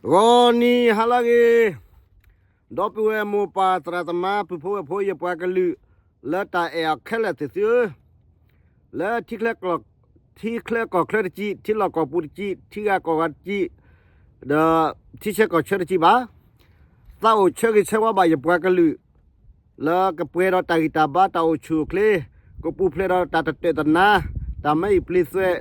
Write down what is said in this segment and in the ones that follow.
ဂီၤနံၤဟါလၢအဂ့ၤ, ဒီပုၢ်ဝဲၢ်မိၢ်ပၢ်သရၣ်သမါ ပုၢ်ဖိဝဲၢ်ဖိ ယပှၤကလုာ် လၢတၢ်အဲၣ်အီၤခဲလၢာ်သ့ၣ်သုဧၢ, လၢ ထံချၢကီၢ်ချၢတကံၢ်, ထံလီၢ်ကီၢ်ပူၤတကံၢ်, ထံဂၤကီၢ်ဂၤတကံၢ်, ဒီးထံဆၢကီၢ်ဆၢတကံၢ်ဘၣ်, သးအိၣ်ဆၢဂ့ၤဆၢဝါဘၣ်ယပှၤကလုာ် လၢကပှဲၤဒီးတၢ်ဂံၢ်တၢ်ဘါ တၢ်အိၣ်ဆူၣ်အိၣ်ချ့, ကပူၤဖျဲးဒီးတၢ်တတၢာ်တနါ, တၢ်မဲအံၤပျ့သွဲး,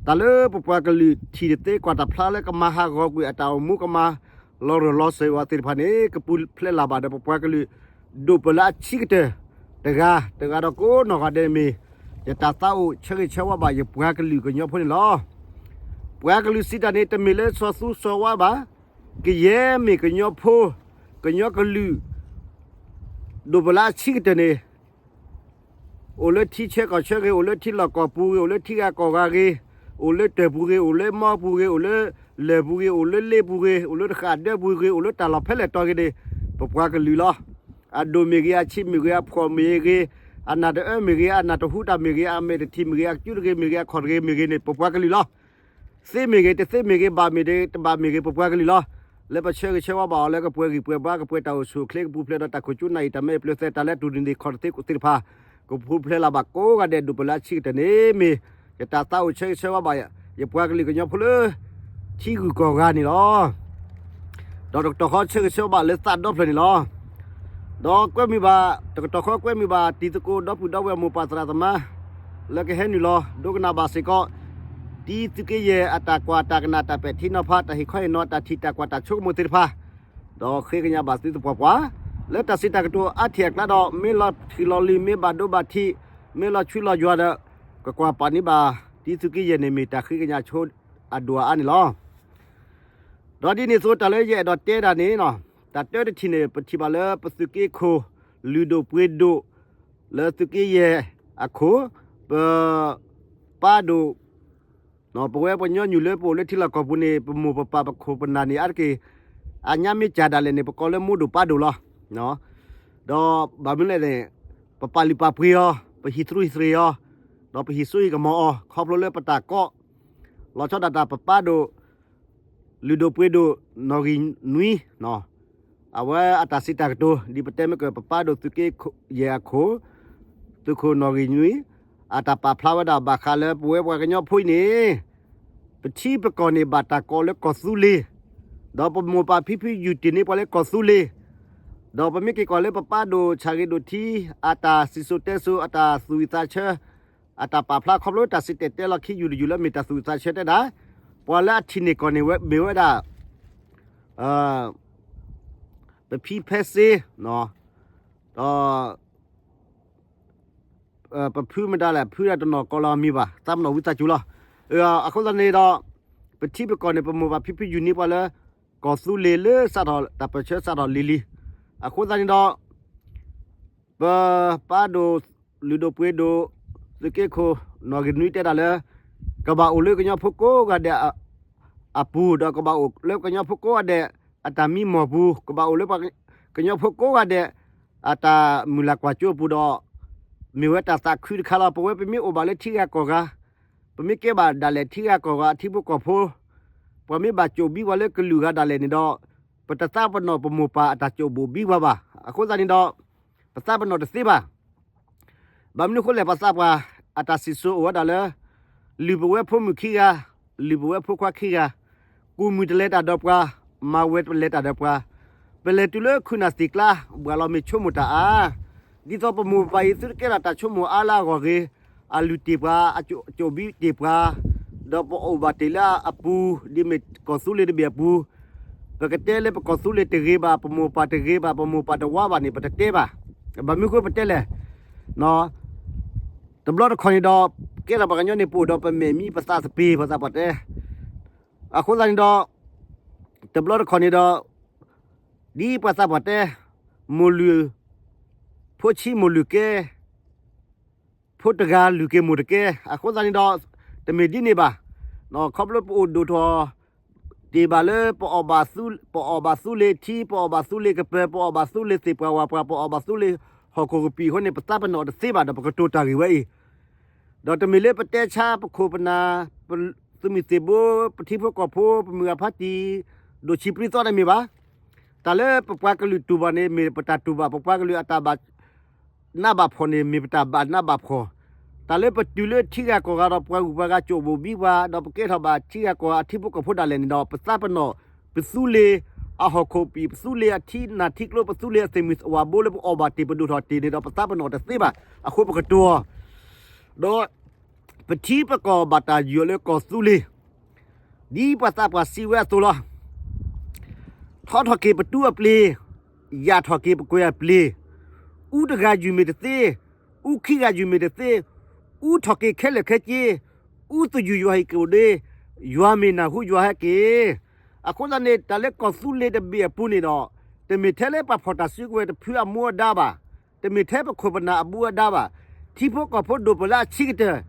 တၢ်လၢပပှၤကလုာ်ထံၣ်တသ့ကွၢ်တဖျါလၢကမၤဟးဂီၤကွံာ်အတၢ်အိၣ်မူ ကမၤလီၤရၢၢ်လီၤစၢၤဝဲသ့ၣ်တဖၣ်န့ၣ် ကပူၤဖျဲးလၢ်ဘၣ်ဒီးပပှၤကလုာ် ဒိၣ်ပၢၢ်လၢအဆံးကတၢၢ်, တဂၤ, တဂၤဒီးကိးနီၢ်ဂၤဒဲးမ့ၢ် ယတၢ်သးအိၣ်ဆၢဂ့ၤဆၢဝါဘၣ်ယပှၤကလုာ်ကညီဖိန့ၣ်လီၤ. ပှၤကလုာ်စံးတၢ်န့ၣ် တမ့ၢ်လၢစီၤသူစီၤဝါဘၣ်, ကယဲၢ်မ့ၢ်ကညီဖိ, ကညီကလုာ် ဒိၣ်ပၢၢ်လၢအဆံးကတၢၢ်န့ၣ် အိၣ်လၢထံဆၢကီၢ်ဆၢဂ့ၤ, အိၣ်လၢထံလီၢ်ကီၢ်ပူၤဂ့ၤ, အိၣ်လၢထံဂၤကီၢ်ဂၤဂ့ၤ, အိၣ်လၢတၢၢ်ပူၤဂ့ၤ, အိၣ်လၢမီပူၤဂ့ၤ, အိၣ်လၢလၢၢ်ပူၤဂ့ၤ, အိၣ်လၢလ့ပူၤဂ့ၤ, အိၣ်လၢတဃာ်ဒၢပူၤဂ့ၤ, အိၣ်လၢတၢ်လီၢ်ဖဲလဲၣ်တီၤဂ့ၤန့ၣ် ပပှၤကလုာ်လီၤ. အဒိၣ်မ့ၢ်ဂ့ၤ, အဆံးမ့ၢ်ဂ့ၤ, အဖှီၣ်မ့ၢ်ဂ့ၤ, အနၢ်တအၢမ့ၢ်ဂ့ၤ, အနၢ်တဟူတၢ်မ့ၢ်ဂ့ၤ, အမဲာ်တထံၣ်မ့ၢ်ဂ့ၤ, အကၠူတဂ့ၤမ့ၢ်ဂ့ၤ, အခီၣ်တဂ့ၤမ့ၢ်ဂ့ၤန့ၣ် ပပှၤကလုာ်လီၤ. သ့မ့ၢ်ဂ့ၤ, တသ့မ့ၢ်ဂ့ၤ, ဘၣ်မ့ၢ်ဂ့ၤ, တဘၣ်မ့ၢ်ဂ့ၤ, ပပှၤကလုာ်လီၤ. လၢပဆၢဂ့ၤဆၢဝါဘၣ်အီၤလၢကပှဲၤဂံၢ်ပှဲၤဘါ, ကပှဲၤတၢ်အိၣ်ဆူၣ်အိၣ်ချ့, ကပူၤဖျဲးဒီးတၢ်ခိၣ်ကၠူနၢ်အံၤ, တၢ်မဲအံၤပျ့သွဲး, တၢ်လၢအတူၢ်တန့ၢ်ခီၣ်တသ့သ့ၣ်တဖၣ်, ကပူၤဖျဲးလၢ်ဘၣ်ကိးဂၤဒဲး ဒိၣ်ပၢၢ်လၢအဆံးကတၢၢ်န့ၣ်မ့ၢ် ယတၢ်သးအိၣ်ဆၢဂ့ၤဆၢဝါဘၣ် ယပှၤကလုာ်ကညီဖိလၢ ထံဂုၤကီၢ်ဂၤန့ၣ်လီၤ. ဒီးတကတီၢ်ဃီဆၢဂ့ၤဆၢဝါဘၣ်လၢသးဒီဖျၢၣ်န့ၣ်လီၤ. ဒီးကွဲမုာ်ဘၣ်, တကတီၢ်ဃီကွဲမုာ်ဘၣ် တံၤသကိးဒီပုၢ်ဒီဝဲၢ်မိၢ်ပၢ်သရၣ်သမါ လၢကဟဲနုာ်လီၤ ဒိကနၣ်ဘၣ်စ့ၢ်ကီး တံၤသုးက့ယဲၢ်အတၢ်ကွၢ်တၢ်ကနၣ် တၢ်ပဲာ်ထံနီၤဖး တၢ်ဟ့ၣ်ခီဟ့ၣ်နီၤ တၢ်ထံၣ်တၢ်ကွၢ်တၢ်ဆိကမိၣ်သ့ၣ်တဖၣ်, ဒီးဃ့ကညးဘၣ်သုသပှၢ်ပှၢ် လၢတၢ်စံးတၢ်ကတိၤအါထံၣ်အကျါဒီး မ့ၢ်လီၤထံးလီၤလံၤ မ့ၢ်ဘၣ်ဒိဘၣ်ထံး မ့ၢ်လီၤဆူလီၤယွၤဒီး ကကွၢ်ပာ်န့ၢ်ဘၣ် တံၤသုးက့ယဲၢ်န့ၣ်မ့ၢ်တၢ်ဃ့ကညးဆိအဒိၣ်အအါန့ၣ်လီၤ. ဒီးဒ်န့ၣ်အသိးတၢ်လၢယအဲၣ်ဒိးတဲဒၣ်န့ၣ် တၢ်တၢတထံၣ်န့ၣ် ပထံၣ်ဘၣ်လၢပသုးက့ခိၣ် လုၢ်ဒိၣ်ပှ့ၤဒိၣ် လၢသုးက့ယဲၢ်အခိၣ် ပ ပၢ်ဒိၣ် ပဝဲပှၤကညီနုာ်လၢပအိၣ်လၢထံလီၢ်ကီၢ်ပူၤန့ၣ် ပမိၢ်ပပၢ်ပခိၣ်ပနၢ်န့ၣ် အါတက့ၢ် အညါမ့ၢ်စၢ်ဒၣ်လဲာ်န့ၣ် ပကိးလၢမိၢ်ဒိၣ်ပၢ်ဒိၣ်လီၤ. ဒီးဘၣ်မနုၤလဲၣ်န့ၣ် ပပာ်လုၢ်ပာ်ပှ့ၤအီၤ, ပဟံးသရူးဟံးသရ့ၤအီၤ, ဒီးပဟံးစိဟံးကမီၤအီၤ ခီဖျိလၢပတၢ်ကိး လီၤဆီဒၣ်တၢ်ပပၢ်ဒိၣ် လုၢ်ဒိၣ်ပှ့ၤဒိၣ် နီၣ်ဂံၢ်နွံ အဝဲအတၢ်စံးတၢ်ကတိၤ ဒ်ပတဲမ့ၢ်က ပပၢ်ဒိၣ်သုးက့ယဲၢ်အခိၣ် သုးခိၣ်နီၣ်ဂံၢ်နွံ အတၢ်ပာ်ဖျါဝဲဒၣ်ဘၣ်ဃးလၢပဝဲပှၤကညီဖိအံၤန့ၣ် ပထံပကီၢ်န့ၣ်ဘၣ်တၢ်ကိးလၢကီၢ်သူလ့ၤ, ဒီးပမိၢ်ပၢ်ဖံဖုယူၢ်တ့ၢ်န့ၢ်ပှၤလၢကီၢ်သူလ့ၤ, ဒီးပမ့ၢ်က့ၤကွၢ်လၢပပၢ်ဒိၣ်ဆၣ်ဂ့ၤဒိၣ်ထံ အတၢ်စံၣ်စိၤတဲစိၤ အတၢ်သူၣ်ဝံၣ်သးဆၢ အတၢ်ပာ်ဖျါခီဖျိတၢ်စံၣ်တဲၤတဲလီၤခံယူၢ်တယူၢ်လၢမ့ၢ်တၢ်သူၣ်ဝံၣ်သးဆၢတဲဒၣ်, ပှၤလၢအထံၣ်န့ၢ်ကီၢ်န့ၣ်ဝဲမ့ၢ်ဝဲဒၣ် ပဖံဖဲစ့, ဒီး ပဖုမတၤလဲၣ် ဖုဒၣ်တနီၤကိးလီၤမံၤဘၣ် သးပနီၣ်ဝံသးစူၤလီၤ. အဃိသတးန့ၣ်ဒီး ပထံပကီၢ်န့ၣ် ပမိၢ်ပၢ်ဖံဖုယူၢ်န့ၢ်ပှၤလၢ ကီၢ်သူလ့ၤလၢစးထီၣ်တၢ်ပၢၢ်ဆၢစးထီၣ်လံၤလံၤ, အဃိသတးန့ၣ်ဒီး ပပၢ်ဒိၣ်လုၢ်ဒိၣ်ပှ့ၤဒိၣ် သုးက့ခိၣ်နီၣ်ဂံၢ်နွံတဲဒၣ်လၢ ကဘၣ်အိၣ်လၢကညီဖိကိးဂၤဒဲးအပူၤ ဒီးကဘၣ်အိၣ်လၢကညီဖိကိးဂၤဒဲးအတၢ်မံမီၢ်ပူၤ, ကဘၣ်အိၣ်လၢကညီဖိကိးဂၤဒဲး အတၢ်မုၢ်လၢ်ကွၢ်စိအပူၤဒီး မ့ၢ်ဝဲတၢ်သးခုတခါလီၤ. ပဝဲပမ့ၢ်အိၣ်ဘၣ်လၢထံဂၤကီၢ်ဂၤ ပမ့ၢ်ကဲဘၣ်ဒၣ်လဲာ်ထံဂၤကီၢ်ဂၤအထံဖိကီၢ်ဖိ, ပှၤမ့ၢ်ဘၣ်ကိးဘံပှၤလၢကလုာ်ဂၤဒၣ်လဲာ်န့ၣ်ဒီး ပတသးပနီၣ်ပမိၢ်ပၢ်အတၢ်ကိးဘိးဘံပှၤဘၣ်. အဃိသတးန့ၣ်ဒီး ပသးပနီၣ်တသ့ဘၣ်. ဘၣ်မနုၤအဃိလဲၣ် ပသးပှၢ်အတၢ်စံၣ်စိၤအိၣ်ဝဲဒၣ်လၢ လုၢ်ပဝဲဖိမုၣ်ခံဂၤ, လုၢ်ပဝဲဖိခွါခံဂၤ, ကူၣ်မုၢ်တလဲၤတၢ်ဒီးပှၤ, မၤဝဲၤတလဲၤတၢ်ဒီးပှၤ, ပလဲၤတုၤလၢခုနၢ်သံၣ်ကျါ ဘှၣ်လီၤမ့ၢ်ဆိကမိၣ်တၢ်အါ, ဒ်သိးပမိၢ်ပၢ်အံၤသုတကဲထီၣ်တၢ်ဆိကမိၣ်အါလၢအဂီၢ်ဂ့ၤ, အလုၢ်တ့ၢ်ပှၤ, အကိးဘံတ့ၢ်ပှၤ, ဒီးပအိၣ်ဘၣ်တ့ၢ်လၢအပူၤ, ဒ်မ့ၢ်ကီၢ်သူလ့ၤတဘ့ၣ်အပူၤ, ပကတဲလၢပကီၢ်သူလ့ၤတဂ့ၤဘၣ်, ပမိၢ်ပၢ်တဂ့ၤဘၣ်, ပမိၢ်ပၢ်တဝါဘၣ်န့ၣ် ပတတဲဘၣ်. ဘၣ်မနုၤအဃိပတဲလဲၣ်, တဘျီတခီၣ်န့ၣ်ဒီး ကဲထီၣ်ပှၤကညီန့ၣ် ပအိၣ်ဒီးပမဲာ်မံပသးသပ့ၤ ပှၤသးပှၢ်တဲ, အဃိသတးန့ၣ်ဒီး တဘျီတခီၣ်န့ၣ်ဒီး ဒ်ပှၤသးပှၢ်တဲ, မိၢ်လုၢ်, ဖိဆံးမိၢ်လုၢ်ကဲ, ဖိတဂၤလုၢ်က့ၤမိၢ်တကဲ, အဃိသတးန့ၣ်ဒီး တမ့ၢ်ဒ်န့ၣ်ဘၣ်. ခီဖျိပအိၣ်ဒိၣ်ထီၣ်တ့ၢ်ဘၣ်လၢ ပအီၣ်ဘၣ်သူလ့ၤထံ, ပအီၣ်ဘၣ်သူလ့ၤကပၢၤ, ပအီၣ်ဘၣ်သူလ့ၤသ့ၣ်ပှၢ်ဝၣ်ပှၢ်, ပအီၣ်ဘၣ်သူလ့ၤဟီၣ်ခိၣ်ကပံာ်အဃိန့ၣ် ပသးပနီၣ်တသ့ဘၣ်ဒီး ပကတိၤတၢ်ဂ့ၢ်ဝဲအံၤ ဒီးတမ့ၢ်လၢပတဲဆါပခိၣ်ပနၢ်, ပသုးမုၢ်သံၣ်ဘိ, ပထံဖိကီၢ်ဖိ, ပမုၢ်ဂၤဖါတံၢ်, ဒိၣ်ဆံးပြံသီတမ့ၢ်ဘၣ်. တၢ်လၢပပှၤကလုာ်တူၢ်ဘၣ်န့ၣ် မ့ၢ်ပတၢ်တူၢ်ဘၣ်, ပပှၤကလုာ်အတၢ်ဘၣ်နးဘၣ်ဖှီၣ်န့ၣ် မ့ၢ်ပတၢ်ဘၣ်နးဘၣ်ဖှီၣ်. တၢ်လၢပတုၤလၢထံဂၤကီၢ်ဂၤဒီး ပှၤဂုၤပှၤဂၤကၠိၣ်ဘိၣ်ဘံပှၤ ဒီးပကဲထီၣ်ဘၣ်ထံဂၤကီၢ်ဂၤအထံဖိကီၢ်ဖိဒၣ်လဲာ်န့ၣ်ဒီး ပသးပနီၣ် ပသူလ့ၤအဟီၣ်ခိၣ်ပံာ်, ပသူလ့ၤအထံနၢ်ထံကျိ, ပသူလ့ၤအသ့ၣ်မုၢ်အဝၤဘိလၢပအီၣ်ဘၣ်တ့ၢ်ပဒိၣ်ထီၣ်တ့ၢ်န့ၣ်ဒီး ပသးပနီၣ်တသ့ဘၣ်. အဃိပကတိၤအီၤ ဒီးပထံပကီၢ်ဘၣ်တၢ်ယိာ်လၢကီၢ်သူလ့ၤ ဒ်ပှၤသးပှၢ်စံးဝဲအသိးလီၤ. ထီထီၣ်က့ၤပတူၢ်အပျ့ၤ, ယာ်ထီၣ်က့ၤပကွဲၤအပျ့ၤ, အူတဂၤယုၢ်မ့ၢ်တသ့, အူခံဂၤယုၢ်မ့ၢ်တသ့, အူထီၣ်က့ၤခဲလၢာ်ခဲဆ့, အူသယုၢ်ယွၤဟ့ၣ်က့ၤအိၣ်ဒ့, ယွၤမ့ၢ်နၢ်ဟူယွၤဟဲက့ၤ. အဃိသတးန့ၣ် တၢ်လၢကီၢ်သူလ့ၤတဘ့ၣ်အပူၤန့ၣ်ဒီး တမ့ၢ်ထဲလၢပှၤဖီၣ်တၢ်စုကဝဲၤတဖုအမူအဒါဘၣ်, တမ့ၢ်ထဲပခိၣ်ပနၢ်အမူအဒါဘၣ်. ထံဖိကီၢ်ဖိဒိၣ်ပၢၢ်လၢအဆံးကတၢၢ်,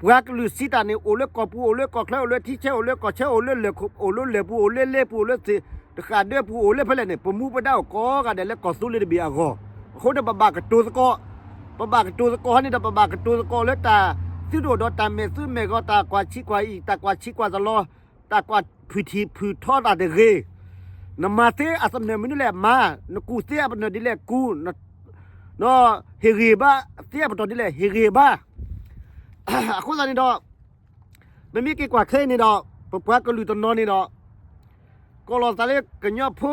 ပှၤကလုာ်စံးတၢ်န့ၣ် အိၣ်လၢကီၢ်ပူၤ, အိၣ်လၢကီၢ်ချၢ, အိၣ်လၢထံဆၢ, အိၣ်လၢကီၢ်ဆၢ, အိၣ်လၢလၢၢ်, အိၣ်လၢလၢၢ်ပူၤ, အိၣ်လၢလ့ပူၤ, အိၣ်လၢသ့ၣ်တဃၣ်ဒၢပူၤ, အိၣ်လၢဖဲလဲၣ်န့ၣ် ပမူပဒါအိၣ်ကိးဂၤဒဲးလၢကီၢ်သူလ့ၤတဘ့ၣ်အဂီၢ်. အဃိန့ၣ် ပဘၣ်ကတိၤသကိး, ပဘၣ်ကတိၤသကိးဟီန့ၣ်ဒီး ပဘၣ်ကတိၤသကိးလၢတၢ်သုတအိၣ်ဒီးတၢ်မဲာ်သူမဲာ်ဂီၤ, တၢ်ကွၢ်ဆံးကွၢ်အံၤ, တၢ်ကွၢ်ဆံးကွၢ်သလီ, တၢ်ကွၢ်ဖုၣ်ထံၣ်ဖုၣ်ထီတၢ်တဂ့ၤ. နမၤသ့အသနၢၣ်မနုၤလဲၣ်မၤ, နကူၣ်သ့အပနၢၣ်ဒ်လဲၣ်ကူၣ်, နဟ့ၣ်ဂံၢ်ဘါသ့အပတီၢ်ဒ်လဲၣ် ဟ့ၣ်ဂံၢ်ဘါ. အဃိသတးန့ၣ်ဒီး ပမ့ၢ်က့ၤကွၢ်ခဲအံၤန့ၣ်ဒီး ပပှၤကလုာ်တနီၤန့ၣ်ဒီး ကိးလီၤသးလၢကညီဖိ,